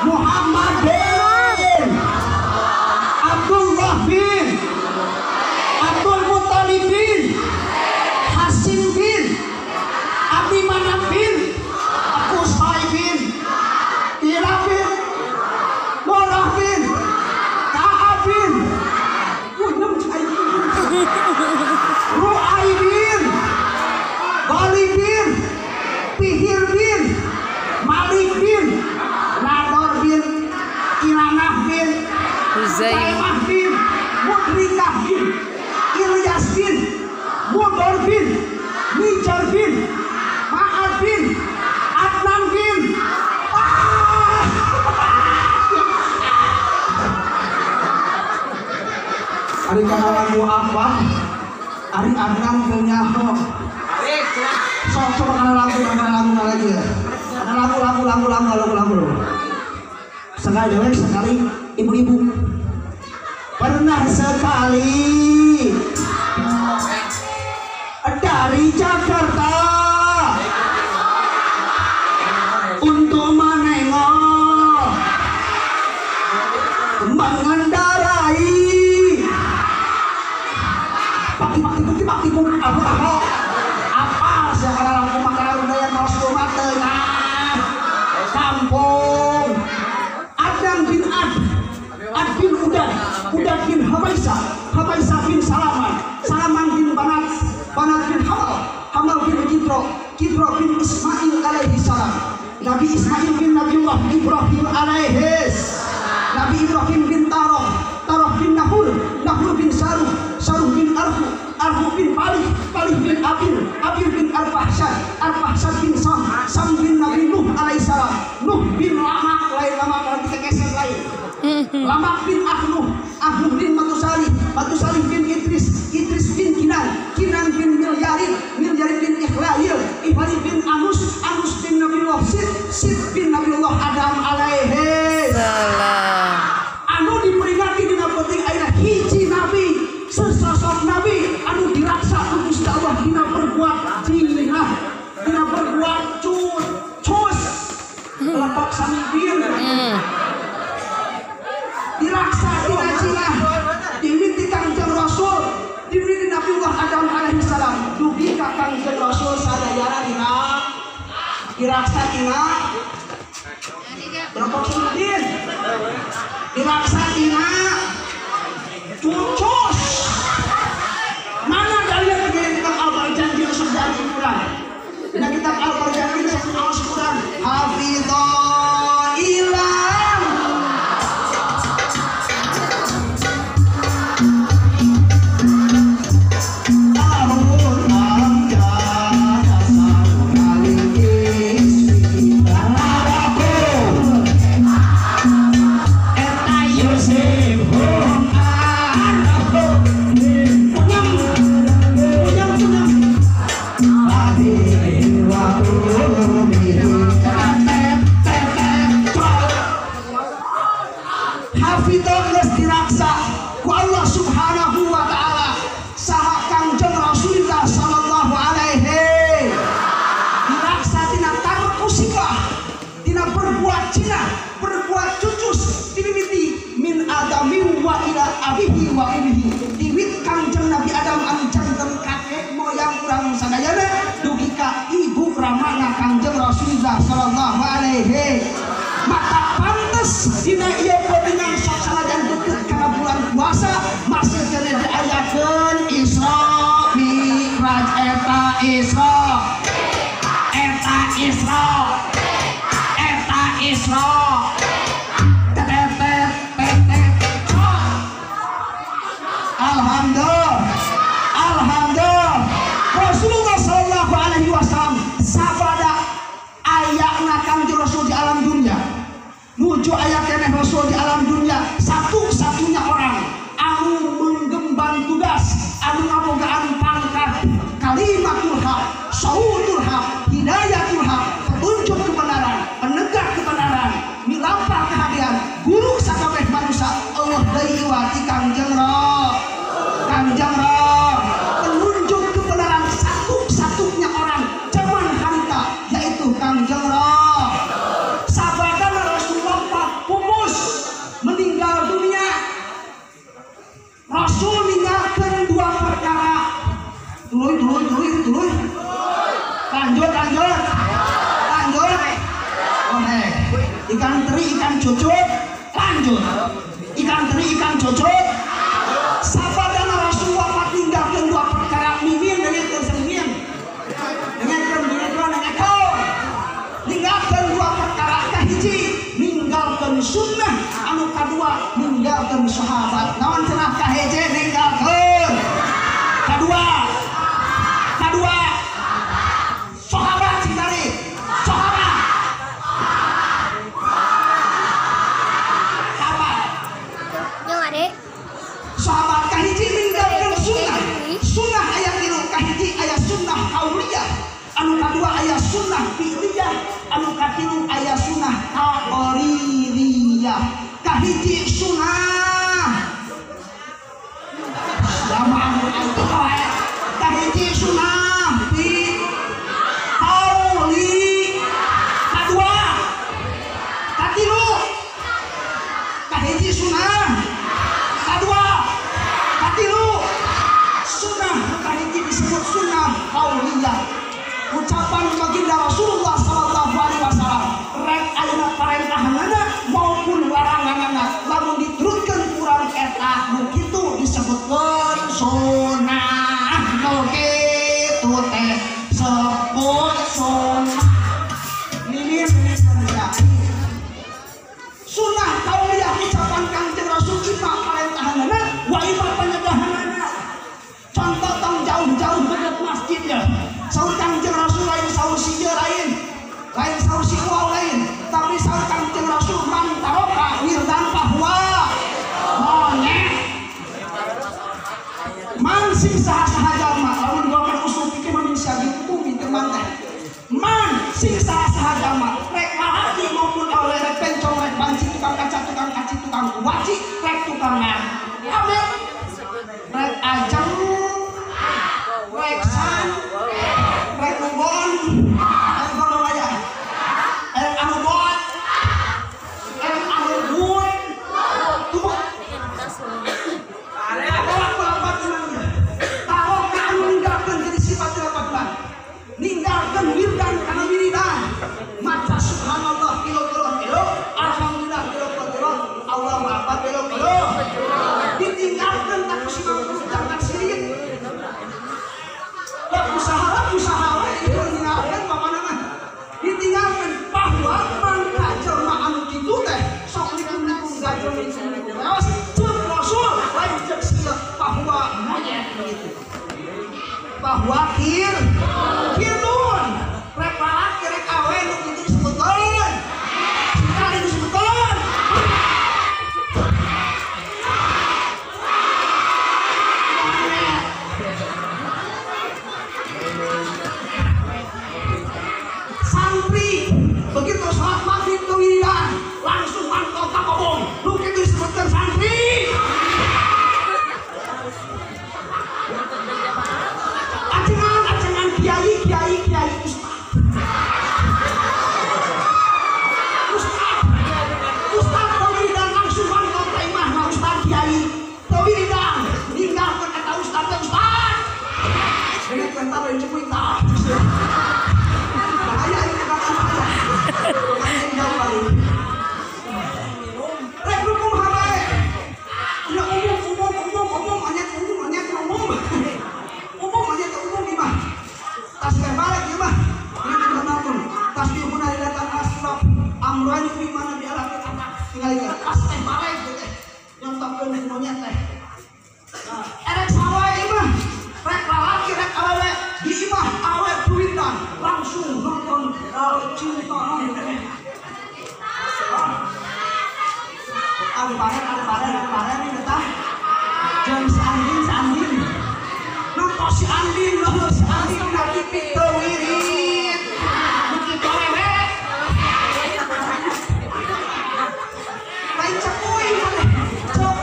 Muhammad bin Abdullah bin Abdul Muttalib bin Hasim bin Abi Manaf bin Qusay bin Ila bin Murrah bin Ka'ab bin Ru'ai bin Ghalib bin Fihir bin Malik bin Nador bin Kiranah bin Zaimah bin Mudrikah bin Ilyas bin Mudor bin Nijar bin Ma'ad bin Adnan bin Ari kana lagu apa? Ari Adnan teu nyaho. Sok coba kana lagu lagi ya. Kana lagu. Sekali dewek sekali ibu-ibu. Pernah sekali dari Jakarta untuk menengok mengendarai apa sekarang aku makan udah yang Rasulullah tengah kampung Adnan bin Ad, Ad bin Udad, Udad bin Habaisa, Habaisa bin Salaman, Salaman bin Banat, Banat bin Hamal, Hamal bin Jitro, Jitro bin Ismail alaihi salam, Nabi Ismail bin Nabiullah Ibrahim alaihi, Nabi Ibrahim bin Taroh, Taroh bin Nahur, Nahur bin Saruh, Saruh bin Arhu, Arhu bin Palih, Palih bin Abir, Abir bin Arfahsyad, Arfahsyad bin Sam, Sam bin Nabi Nuh alaihissalam, Nuh bin Lamak, lain Lamak nanti kegeser lain, Lamak bin Ahnuh, Ahnuh bin Matusalih, Matusalih bin Idris, Idris bin Kinan, Kinan bin Milyarid, Milyarid bin Ihlail, Ihlail bin Anus, Anus bin Nabiullah Sid, Sid bin Nabiullah Adam alaihi salam. Anu diperingati dina penting ayeuna hiji nabi, sesosok nabi anu diraksa ku Gusti Allah dina perbuat jinah, dina perbuat cus, lepok samipin. Diraksa dina jinah, dimiti Kangjeng Rasul, dimiti Nabiullah Adam alaihi salam, dugi ka Kangjeng Rasul sadayana dina diraksa dina lepok samipin. Diraksa dina cucus. Mana dalil yang kitab Al-Barjanji sudah kurang? Dina kitab Al-Barjanji sudah kurang. Hafidho ilang. Abihi wa umihi diwit Kangjeng Nabi Adam anu janten kakek moyang urang sadayana dugi ka ibu ramana Kangjeng Rasulullah sallallahu alaihi. Maka pantes dina ieu pentingan sok sanajan deukeut kana bulan puasa masih keneh diayakeun Isra Mi'raj eta Isra eta Isra eta Isra. Alhamdulillah, alhamdulillah. Rasulullah Shallallahu Alaihi Wasallam sabada ayatna Kangjeng Rasul di alam dunia, nuju ayat keneh Rasul di alam dunia, satu-satunya orang anu menggemban tugas, anu ngabogaan pangkat kalimatul haq, sautul haq, hidayatul haq, petunjuk kebenaran, penegak kebenaran, milampah kehadian, guru sakabeh manusia, Allah deui iwati Kangjeng Kangjeng penunjuk kebenaran satu-satunya orang zaman harita yaitu Kangjeng Sabadana Rasulullah Lanjut. Lanjut. Oke. Ikan teri, ikan cucut. Lanjut. Ikan teri, ikan cucut. Sabadana Rasulullah ninggalkeun dua perkara mimin dengekeun semimin. Dengekeun dengekeun dengekeun. Ninggalkeun dua perkara kahiji, ninggalkeun sunnah, anu kadua ninggalkeun sahabat. Naon cenah kahiji ninggalkeun? Kadua. Kadua. Sahabat sing tadi. Sahabat. Sahabat. Yang ada. Sahabat kahiji ninggalkeun sunnah. Sunnah aya tilu, kahiji aya sunnah qauliyah, anu kadua aya sunnah fi'liyah, anu katilu aya sunnah taqririyah. Kahiji sunnah sama anu kahiji sunnah fi qauli, kadua, katilu. Kahiji sunnah, kadua, katilu. Sunnah kahiji disebut sunnah qauliyah, ucapan baginda Rasulullah sallallahu alaihi wasallam rek ayeuna parentahanana maupun laranganana lamun diturutkeun kurang eta nu kitu disebutkeun sunnah. Nu kitu teh sebut sunnah. Mimin sunnah qauliyah ucapan Kangjeng Rasul ima parentahanana wa ima penyegahanana. Contoh tong jauh-jauh dekat masjid ya. Saur Kangjeng Rasul lain saur si ieu lain. Lain saur si uau lain, tapi saur Kangjeng Rasul man taroka wirdan bahwa monyet. Man sing saha-saha jalma, lamun dibawakeun usul fikih mah min syagil bumi teu man teh. Man sing saha-saha jalma, rek lalaki maupun awewe, rek pencong, rek banci, tukang kaca, tukang kaci, tukang kuaci, rek tukang amel, rek ajeng, rek san, rek nubon, rek gono aya, rek anu bot, rek anu bun, tuh. Taroka anu ninggalkeun jadi sifat lapan ninggalkeun wirdan kana wiridan, maca subhanallah kilo kilo kilo, alhamdulillah kilo kilo kilo, Allahu akbar kilo kilo, ditinggalkeun tak ku 90 jangan sirik. Lah usaha we itu ninggalkeun bapana mah. Ditinggalkeun bahwa mangka jelema anu kitu teh sok likung-likung gajeng likung-likung leos ceuk Rasul lain ceuk sia bahwa monyet begitu. Bahwa kir kirun rek lalaki rek awe nu kitu disebutkeun. Sekali disebutkeun. Monyet. Santri begitu sholat maghrib ke wiridan langsung mantau kapobong lu kitu disebutkan santri. Ajengan ajengan kiai kiai kiai ustad ustad ustad ke wiridan langsung mantau ka imahna ustad kiai ke wiridan ninggalkeun eta ustad teh ustad dengekeun tah lain cepuy tah. Bahaya ini bakal bahaya. Anjing jauh kali. Rek hukum habae. Udah umum umum umum umum anyat umum anyat umum. Umum anyat umum ieu mah. Tas balik ieu mah. Ini kita nonton. Tas ieu mun datang asraf amran fi mana bi alat anak. Tinggal ieu tas teh balik teh. Nyontokeun monyet teh. Nah, erek sawae ieu mah. Rek lalaki rek awewe di imah awe duitan langsung nonton cinta non. Ada baren ini tah. Jeung si Andin, si Andin. Nonton si Andin, nonton si Andin na TV teu wirid. Nu kitu awewe. Lain cekuy maneh. Ceuk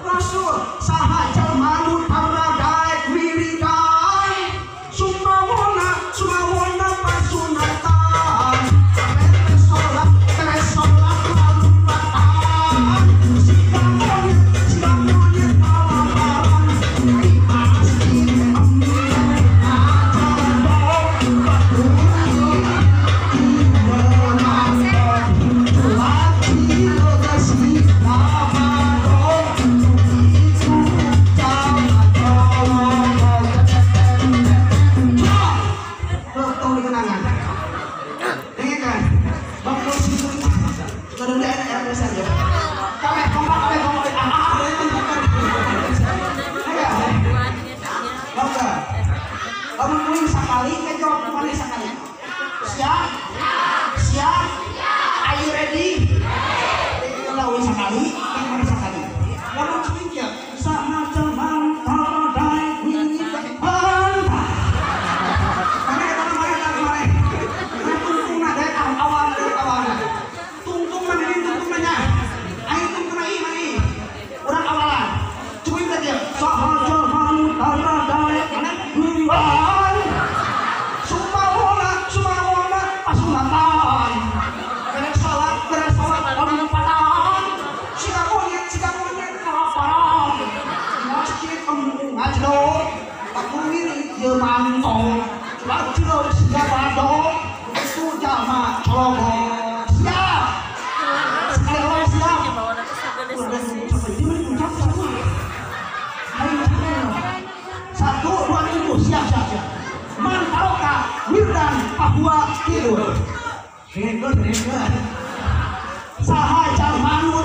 Rasul saha jalma nu taradaek wiridan sumawona sumawona pasunatan beres sholat lalu batan siga monyet kalaparan di masjid. Siap? Siap? Are you ready? Lawan sekali, mana sekali. Lawan cuing ya. Sama jaman taradai wiridan. Mana eta mana eta mana. Mana tungtungna daek awal daek awalna. Tungtungna ini tungtungna nya. Aing tungtungna ieu mana ieu. Urang awalan. Cuing teh kieu. Saha jaman taradai mana wiridan. Sumawana sumawana pasunatan. Beres salat lompatan. Siga monyet kalaparan. Masjid embung ngajlok. Aku wirid ieu mantong. Wajib siga badok. Itu jalma cologok. Siap. Sekali awal siap. Satu, dua, tiga, siap, siap, siap. Man taroka wirdan Papua tidur. Rego, rego. Saha jalma nu